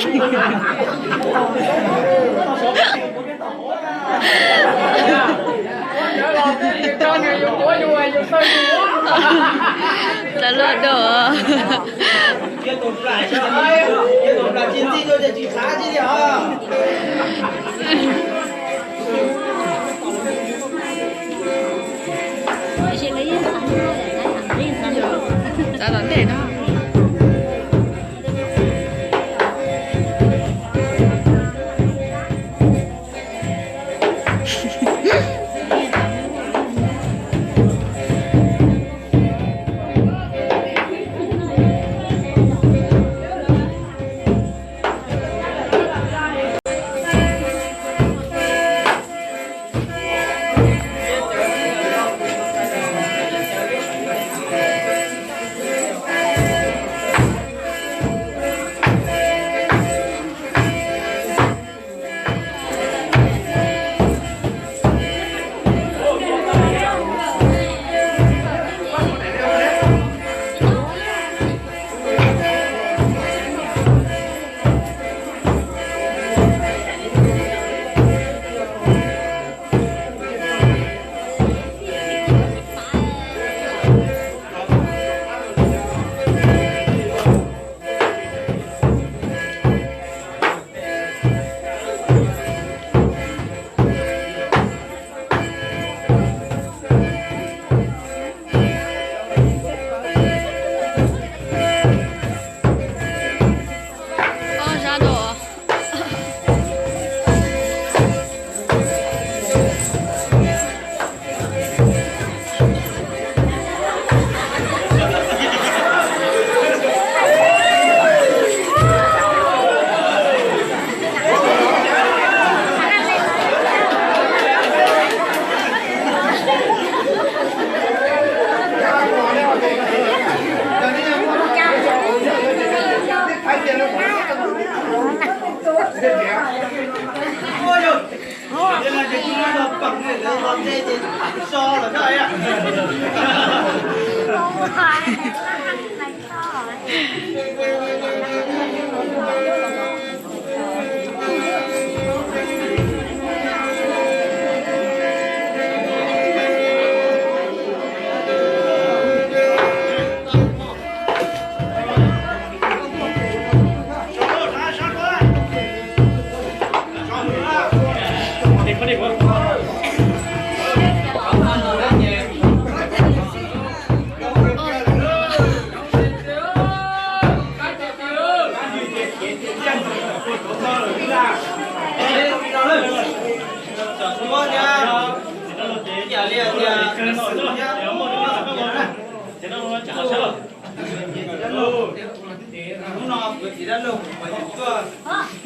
Txawv luaj dua. Txav tom ntej no.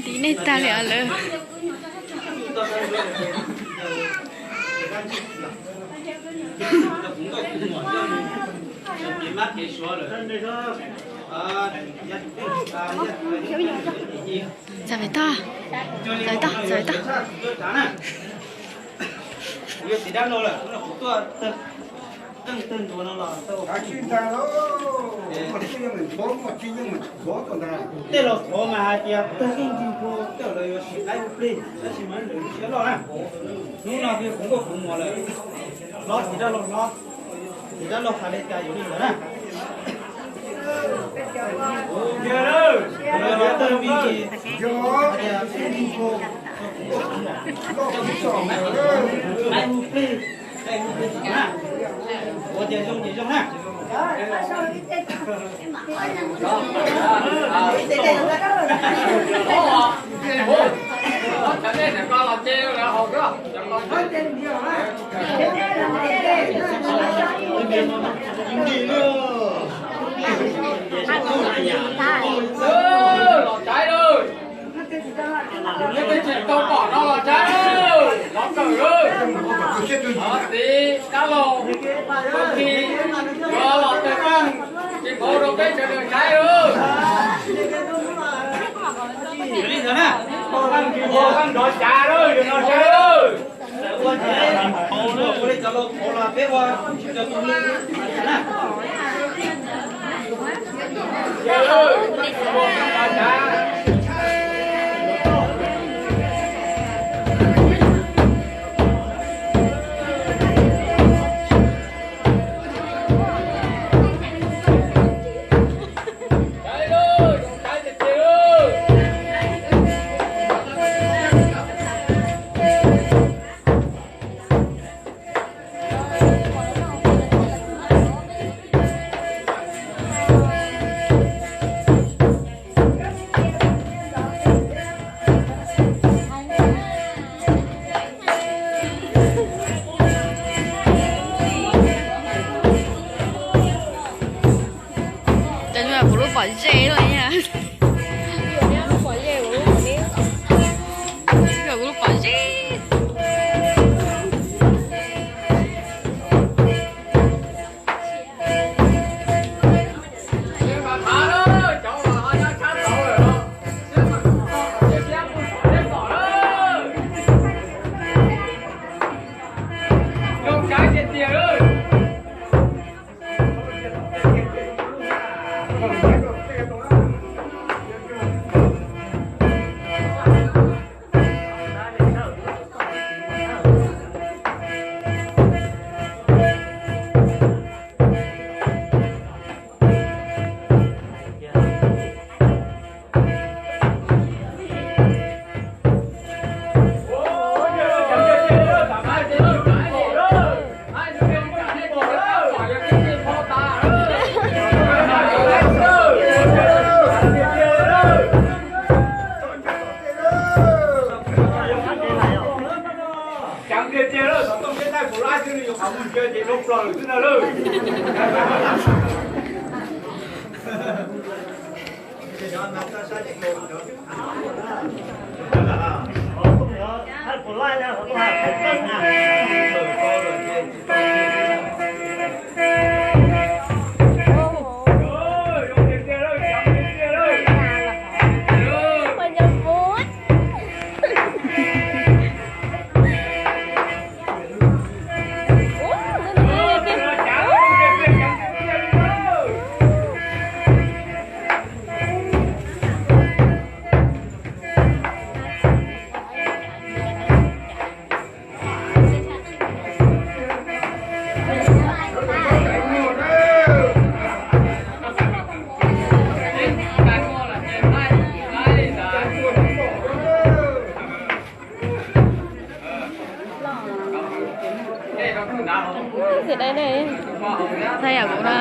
Tiv nej tag li lawm. Txav pem toj, txav pem toj, txav pem toj. Tej laus thov mas hais tias tawg ib ncig nkaus tej laus yuav siv qaib hu plig, tab sis mas lwm siab loj na. Hnub no kuv nkauj kuv muam lawm, hlob tiv dab laug hlob, tiv dab laug hais li cas yuav li ntawd na. Tawg me ntsis, hais tias tawg ib ncig nkaus, qaib hu plig. Ua tias zoo ces zoo na. Los tsaib lawm. Neb tej tseem tau pom no los tsaib lawm, los kawm lawm. Tiv dab laug, koj tig, yuav los tawg qeej, tsis pauv rau peb sawv daws saib lawm. Li ntawd na, poj qaij tsis pom qaij nrov cav lawm, yog no saib lawm. Ua li cov laus thov los peb ua cov tus lw na. Xia dai ne, thaij yam kuv na.